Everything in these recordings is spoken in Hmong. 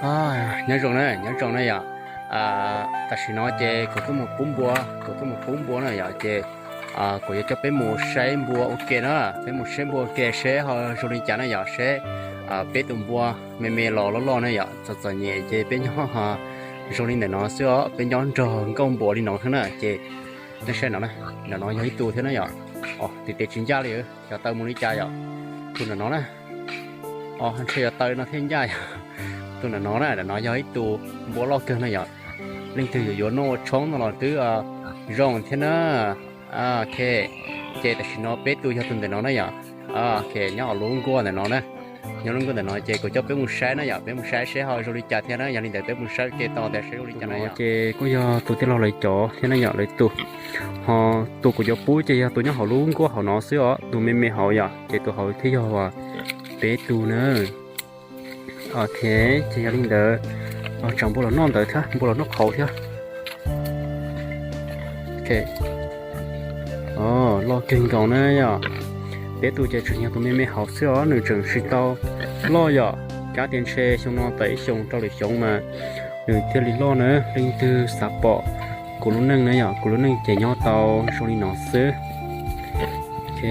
Nyob zoo na, nyob zoo na yom. Tam sim no ces kuv tuaj mus pub npua, kuv tuaj mus pub npua na yom, ces kuv yuav coj peb mus saib npua ua ke na, peb mus saib npua ua ke seb ho zoo li cas na yom, seb peb tus npua me me los loj loj na yom, txom txom nyem ces peb nyob ho zoo li ntawm no xwb os, peb nyob nrog nkauj npua li no xwb na ces nej saib no na, ntawm no yog ib tug thiab na yom. Os, tiv tes tsis ncaj li, xyov taw mus li cas yom. Tus ntawm no na, os, ntshe yuav taw no thiaj ncaj yom. Tus ntawm no na, ntawm no yog ib tug npua loj kawg na yom. Leej twg yuav yuav noj ua tshoob no los twb zoo thiab na. Ok, ces tam sim no peb tus yog tus ntawm no na yom. Ok, nyob hauv lub nkuaj ntawm no na, nyob lub nkuaj ntawm no ces kuv coj peb mus saib na yom, peb mus saib seb ho zoo li cas thiab na, yog li ntawd peb mus saib ua ke tau tias seb zoo li cas na yom. Ces kuj yog tus tij laug lawv cov thiab na yom, lawv tus. Ho tus kuv yuav pub ces yog tus nyob hauv lub nkuaj hauv no xwb os, tus me me hauv yom, ces tus hauv thiaj yog peb tus na. Ok, ces yog li ntawd, tsam npua los noj ntawd thiab, npua los noj qhauv thiab. Loj kawg nkaus na yom. Peb tus ces tseem yog tus me me hauv xwb os, nws tseem tsis tau loj yom. Kav tias ntshe xyoo no tawm ib xyoos rau lwm xyoo mas nws thiaj li loj na. Leej twg xav pom kuv lub neej na yom, kuv lub neej ces nyob tau zoo li no xwb. Ok,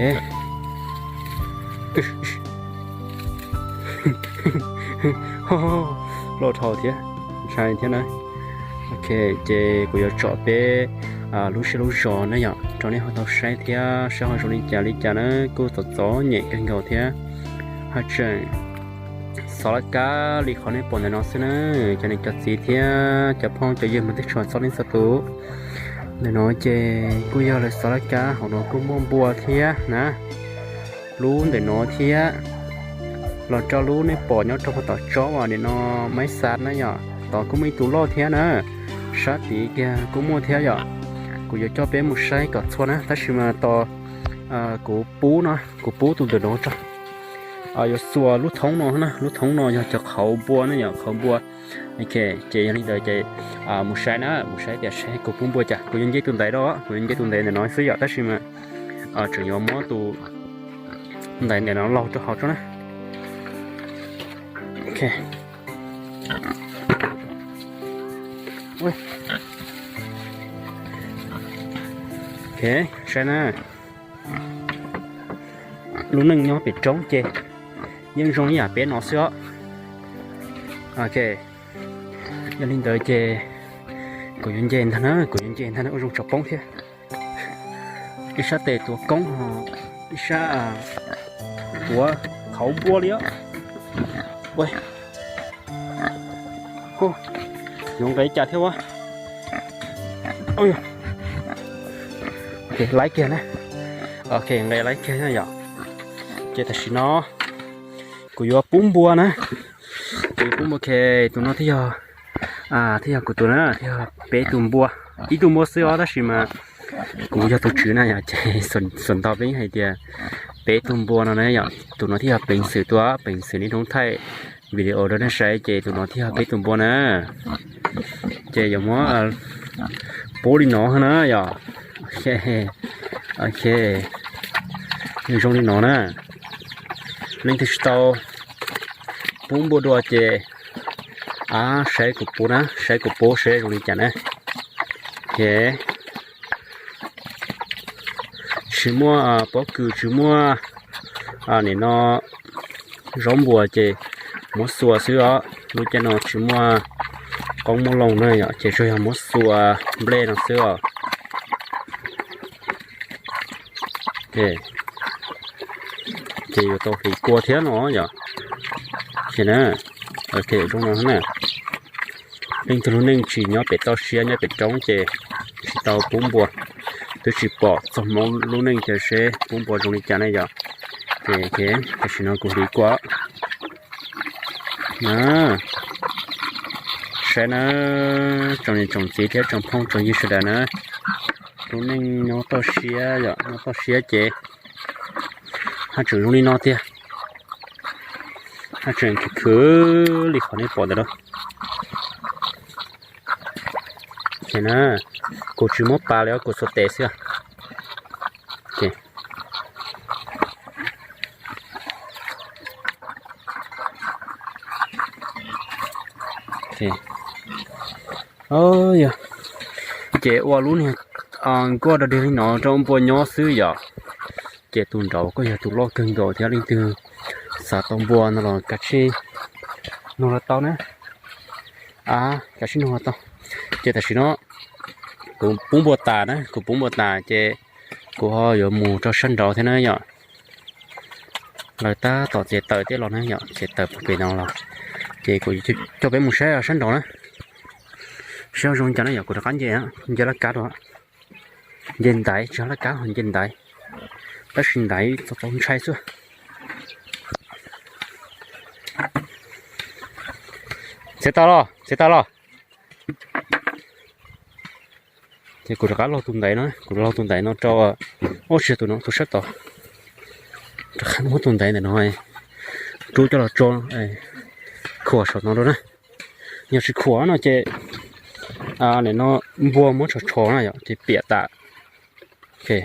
loj dhau thiab, ntshai thiab na. Ok, ces kuv yuav tsom peb lub siab lub zos na yom, rau nej ho tau saib thiab, saib ho zoo li cas li cas na, kuj txom txom nyem kawg nkaus thiab. Haj tseem xov laj kab li qhov nej pom ntawm no xwb na, cov niam cov txiv thiab cov phooj cov ywg mus twb tshua txhua leej txhua tus. Ntawm no ces kuj yog lawv xov laj kab, hauv no kuj muaj npua thiab na. Lub ntawm no thiab, los rau lub nej pom nyob rau puag tom tsob uas nim no maib xav na yom, tod kuj muaj ib tug loj thiab na. Sab tid kiag kuj muaj thiab yom. Kuv yuav coj peb mus saib kom txhua na, tab sis mas tos kuv pub no, kuv pub tus ntawm no tso. Yuav xuas lub thoob no na, lub thoob no yog cov qhauv npua na yom, qhauv npua. Ok, ces yog li ntawd ces mus saib na, mus saib tias saib kuv pub npua cas. Kuv yuav nce tus ntaiv rau, kuv yuav nce tus ntaiv ntawm no xwb yom, tab sis mas tseem yuav muab tus ntaiv ntawm no laug rau hauv tso na. Ok, ok, saib na. Lub neej nyob pem roob ces yeej zoo ib yam peb no xwb os. Ok, yog li ntawd ces kuv yuav nce ntag na, kuv yuav nce ntag na, ua zoo tsom poob thiab. Ib sab tes tuav koob, ib sab tuav qhauv npua li os. Yuav nqis cas thiab ua. Laib kiag na. Ok, nqis laib kiag na yom. Ces tam sim no kuv yuav pub npua na. Kuv yuav pub npua, ok, tus no thiaj yog, thiaj yog kuv tus na, thiaj yog peb tus npua. Ib tug npua xwb os, tab sis mas kuv yog tus tswv na yom, ces xuas ntau peb hais tias peb tus npua no na yom. Tus no thiaj yog peev xwm tuaj, peev xwm niaj hnub thaij video rau nej saib, ces tus no thiaj yog peb tus npua na. Ces yuav muab pub li no na yom. Ok, zoo li no na. Leej twg tsis tau pub npua dua ces saib kuv pub na, saib kuv pub seb zoo li cas na. Ok, tsis muaj pob kws, tsis muaj nim no zaub npua ces muab xuas xwb os. Lub caij no tsis muaj qoob muaj loo na yom, ces tsuas yog muab xuas nplej no xwb os. Ces yuav tau hliv kua thiab no yom. Ces na, zoo no na. Leej twg lub neej tsis nyob pem toj siab nyob pem roob ces tsis tau pub npua, twb tsis pom txog hmoov lub neej ces seb pub npua zoo li cas na yom. Ces tam sim no kuv hliv kua na, saib na, tsoom niam tsoom txiv thiab tsoom phooj tsoom ywg sawv daws na. Lub neej nyob toj siab yom, nyob toj siab ces haj tseem zoo li no tiag. Haj tseem khwv khwv li qhov nej pom ntawd na. Ces na, kuv tsis muab pas li os, kuv xuas tes xwb. Ces, Ces ua lub niag nkuaj dog dig li no rau npua nyob xwb yom. Ces tus nraud kuj yog tus loj kawg nkaus thiab, leej twg xav tau npua no los kav tsij nug los tau na. A, kav tsij nug los tau. Ces tam sim no kuv pub npua tas na, kuv pub npua tas ces kuv ho yuav mus rau sab nraud thiab na yom. Lawv tab tom txiav taws tej los na yom, txiav taws puag pem no los. Ces kuv coj peb mus saib sab nraud na, saib zoo cas na yom. Kuv rov qab nce, nce laj kab rau, nce ntaiv, tsis yog laj kab, nce ntaiv, tab sis ntaiv txaus txaus ntshai xwb. Txiav taws los, txiav taws los. Ces kuv rov qab log tus ntaiv no, kuv log tus ntaiv no rau, ua tsis tus no, tus sab tod. Rov qab muab tus ntaiv ntawm no rub coj los tso khuam saum no rau na. Yog tsis khuam no ces nim no npua muab tsho tsho na yom, ces piam tas. Ces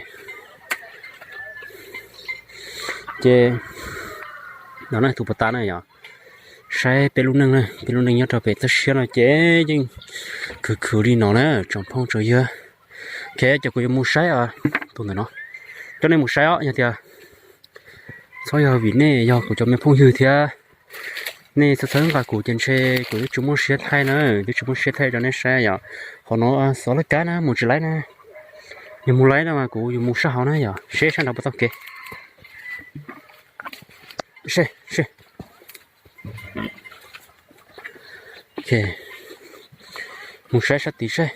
no na tus puas tas na yom, saib peb lub neej na, peb lub neej nyob rau pem toj siab no ces yeej khwv khwv li no na tsoom phooj tsoom ywg. Ok, ces kuv yuav mus saib tus ntawm no, coj nej mus saib os, yog tias txhob yog vim nej yog kuv cov me phooj ywg thiab, nej txhawb txhawb nqa kuv ces ntshe kuv twb tsis muaj siab thaij na, twb tsis muaj siab thaij rau nej saib yom. Qhov no xov laj kab na, mus tsis laib na, yog mus laib no mas kuv yuav mus sab hauv na yom, seb sab nraud puas tau kev. Mus saib sab tid saib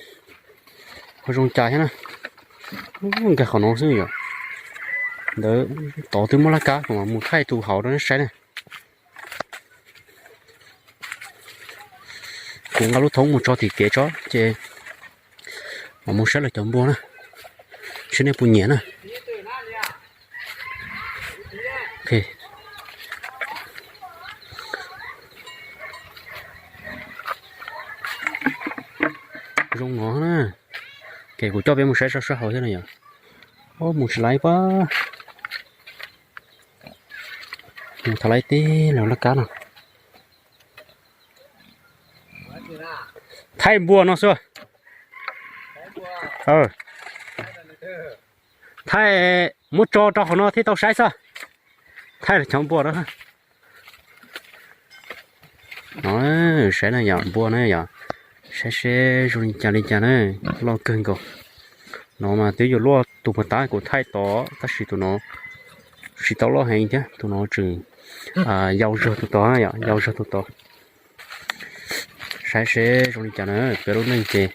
ho zoo cas thiab na. Nkag qhov no xwb yom. Ntawd tod twb muaj laj kab, kuv mam mus thaij tus hauv rau nej saib na. Kuv nqa lub thoob mus tso tim kev tso ces mam mus saib lawv cov npua na, saib nej puas nyiam na. Zoo no na. Ces kuv coj peb mus saib sab sab hauv thiab no yom. Mus tsis laib pab, mus thav laib teb los laj kab no. Thaij npua no xwb. Thaij, muab tso rau qhov no thiaj tau saib xwb. Thaij cov npua no. No, saib na yom, npua na yom. Saib seb zoo li cas li cas na. Loj kawg nkaus. No mas twb yuav luaj tus puag ta kuv thaij tod tab sis tus no tsis tau loj heev thiab, tus no tseem yau zog tus tod, yau zog tus tod. Saib seb zoo li cas na, peb lub neej ces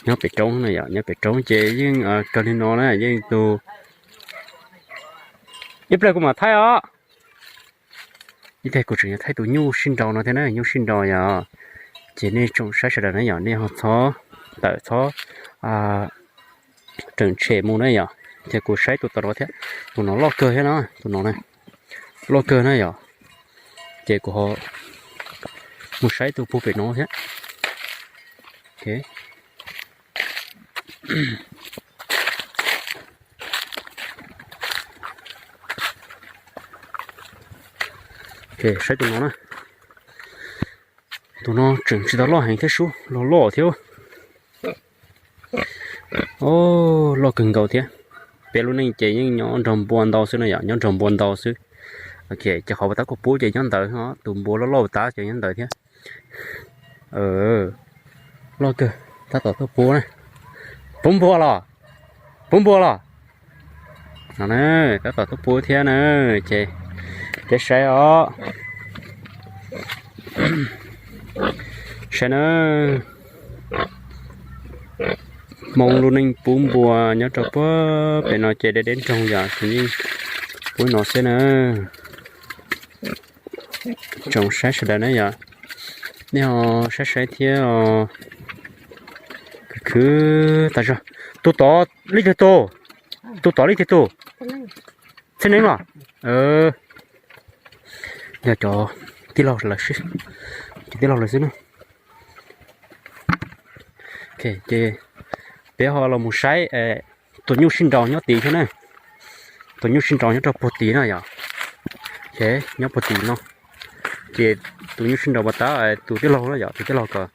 nyob pem roob na yom, nyob pem roob ces yeej kawg li no na, yeej tus ib pliag kuv mam thaij os. Ib pliag kuv tseem yuav thaij tus nyuj sib nraus no thiab na, nyuj sib nraus yom. Ces nej tsoom saib sawv daws na yom, nej ho txhob tawm txhob tseem tshem mus na yom. Ces kuv saib tus tom no thiab, tus no loj kawg thiab na, tus no na, loj kawg na yom. Ces kuv ho mus saib tus puag pem no thiab. Saib tus no na, tus no tseem tsis tau loj heev thiab sub, los loj thiab. Loj kawg nkaus thiab. Peb lub neej ces yeej nyob nrog npua ntau xwb no yom, nyob nrog npua ntau xwb. Ces qhov uas tab kuv pub ces nyob ntawd, tus npua loj loj uas tab ces nyob ntawd thiab. Loj kawg, tab tom tuaj pub na. Pub npua los? Pub npua los? No na, tab tom tuaj pub thiab na, ces peb saib os. Saib na, Hmoob lub neej pub npua nyob rau puag pem no ces deb deb nroog yom, ces yeej pub no xwb na. Tsoom saib sawv daws na yom, nej ho saib saib thiab os. Khwv khwv tas zog. Tus tod leej twg tug? Tus tod leej twg tug? Txhiaj Neeb los? Yog cov tij laug lawv xwb, cov tij laug lawv xwb na. Ces peb ho los mus saib tus nyuj sib nraus nyob tid thiab na. Tus nyuj sib nraus nyob rau puag tid no yom. Ces nyob puag tid no, Ces tus nyuj sib nraus puas tau, tus tij laug na yom, tus tij laug kom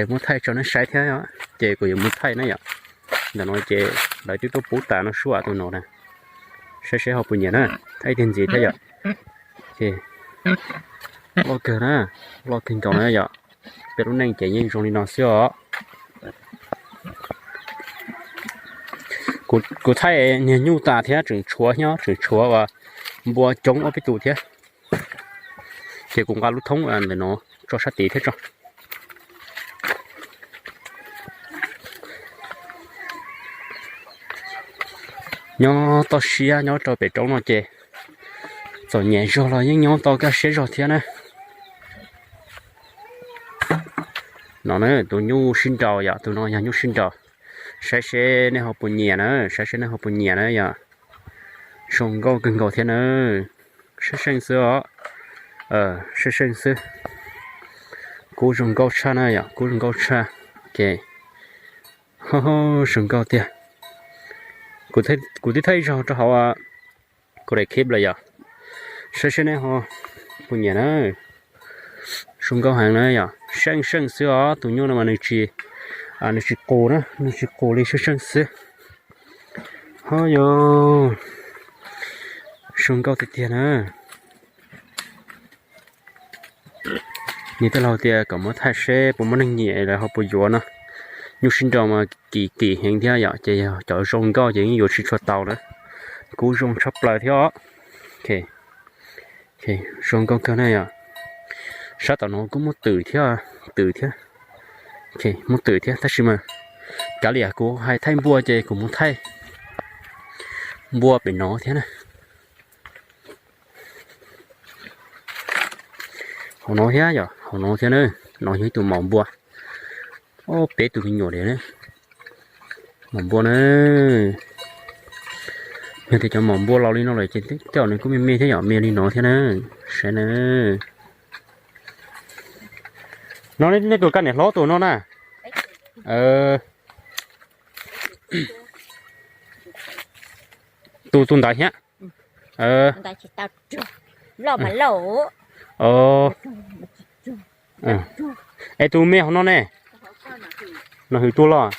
muab thaij tso neb saib thiab, ces kuv yuav mus thaij na yom. Ntawm no ces lawv twb tuaj pub tas no sub tus no na, saib seb ho puas nyiam na, thaij ib teg ntxiv thiab yom. Loj kawg na, loj kawg nkaus na yom. Peb lub neej ces yeej zoo li no xwb os. Kuv thaij niag nyuj tas thiab tseem tshuav nyob, tseem tshuav uas npua coob ob peb tus thiab. Ces kuv nqa lub thoob ntawm no tso sab tid thiab tso. Nyob toj siab nyob rau pem roob no ces txom nyem zog los yeej nyob tau kaj siab zog thiab na. No na, tus nyuj sib nraus yom, tus no yog nyuj sib nraus. Saib seb nej ho puas nyiam na, saib seb nej ho puas nyiam na yom. Zoo nkauj kawg nkaus thiab na. Seej seej xwb os. Seej seej xwb. Kub zoo nkauj tshaj na yom, kub zoo nkauj tshaj. Ces zoo nkauj tiag. Kuv twb thaij zog rau hauv kuv daim clip lawm yom. Saib seb nej ho puas nyiam na. Zoo nkauj heev na yom, seej seej xwb os. Tus nyuj no mas nws tsis, nws tsis qus na, nws tsis qus li, seej seej xwb. Ho yog zoo nkauj tiag tiag na. Niag tij laug tias kom muab thaij seb puas muaj neeg nyiam lawv ho puas yuav no. Nyuj sib nraus mas kim kim heev thiab yom, ces yog cov zoo nkauj ces yeej yuav tsis tshua tau na. Kub zoo tshaj plaws thiab os. Zoo nkauj kawg na yom. Sab tom no kuj muaj twm thiab, twm thiab. Muaj twm thiab tab sis mas kav liam kuv hais thaij npua ces kuv mus thaij npua pem no thiab na. Hauv no thiab yom, hauv no thiab na. No yog ib tug maum npua. Ob peb tus me nyuam li na. Maum npua na. Yog tias cov maum npua laus li no lawm ces tej zaum nws kuj me me thiab yom, me li no thiab na. Saib na. No nej tus kab niam hlob tus no na. Tus, tus ntawd thiab. Es tus me hauv no ne? No hws tuaj los.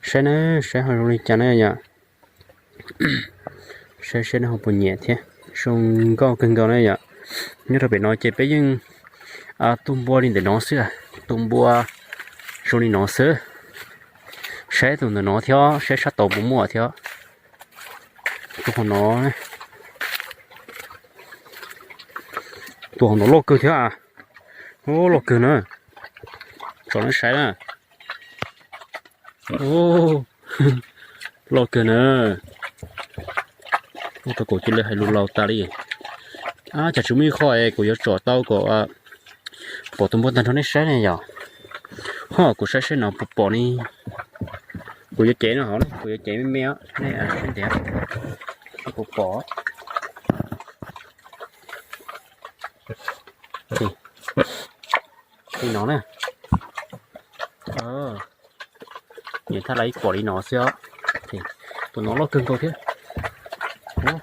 Saib na, saib ho zoo li cas na yom. Saib seb nej ho puas nyiam thiab. Zoo nkauj kawg nkaus na yom. Nyob rau pem no ces peb yeej tu npua li ntawm no xwb, tu npua zoo li no xwb. Saib tus ntawm no thiab, saib sab tod puas muaj thiab. Tus hauv no, tus hauv no loj kawg thiab. Loj kawg na. Tsom nej saib na. Loj kawg na. Ua rau kuv cia li hais lus laus tas li. Cas tsis muaj ib qho es kuv yuav tsom tau kom pom tus npua tag nrho nej saib ne yom. Ho kuv saib seb no puas pom ne. Kuv yuav cev no hov, kuv yuav cev me me nej saib ntev puas pom. Li no na. Nyiam thaj lawv ib pom li no xwb. Tus no loj kawg nkaus thiab.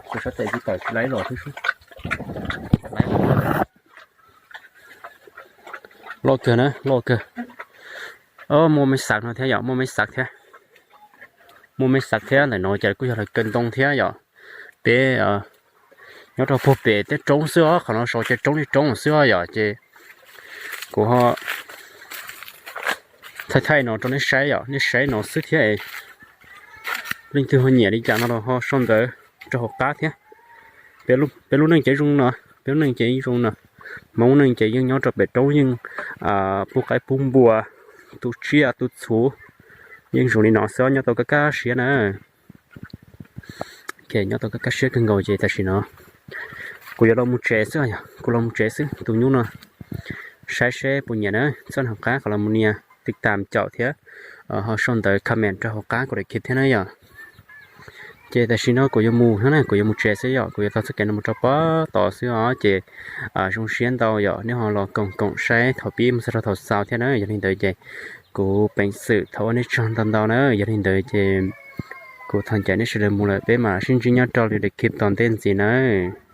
Kuv sab tes tsis tawm tsis laiv los xwb. Loj kawg na, loj kawg. Muaj me xav no thiab yom, muaj me xav thiab. Muaj me xav thiab, ntawm no ces kuj yog lawv kaw ntoo thiab yom. Peb nyob rau puag pem tej roob xwb os, qhov no saud ces roob li roob xwb os yom, ces kuv ho thaij thaij no rau nej saib yom, nej saib no xwb thiab. Leej twg ho nyiam li cas no los ho sau ntawv rau hauv qab thiab. Peb lub neej ces zoo no, peb lub neej ces zoo no. Hmoob neej ces yeej nyob rau pem roob yeej pub qaib pub npua, tu tsiaj tu txhuv, yeej zoo li no xwb, nyob tau kaj kaj siab na. Nyob tau kaj kaj siab kawg nkaus ces tam sim no kuv yuav los mus tsev xwb yom, kuv los mus tsev xwb. Tus nyuj no saib seb puas nyiam na, txhawb hauv qab kom los mus nias tiv tam caum thiab ho sau ntawv comment rau hauv qab kuv daim clip thiab na yom. Ces tam sim no kuv yuav mus na, kuv yuav mus tsev xwb yom, kuv yuav taug txoj kev no mus rau pem tod xwb os. Ces zoo siab ntau yom, nej ho los koom koom saib thaum pib mus txog rau thaum xaus thiab na. Yog li ntawd ces kuv peev xwm thov ua nej tsaug ntau ntau na. Yog li ntawd ces kuv thov caw nej sawv daws mus lawm, peb mam sib ntsib nyob rau lwm daim clip tom ntej ntxiv nawb.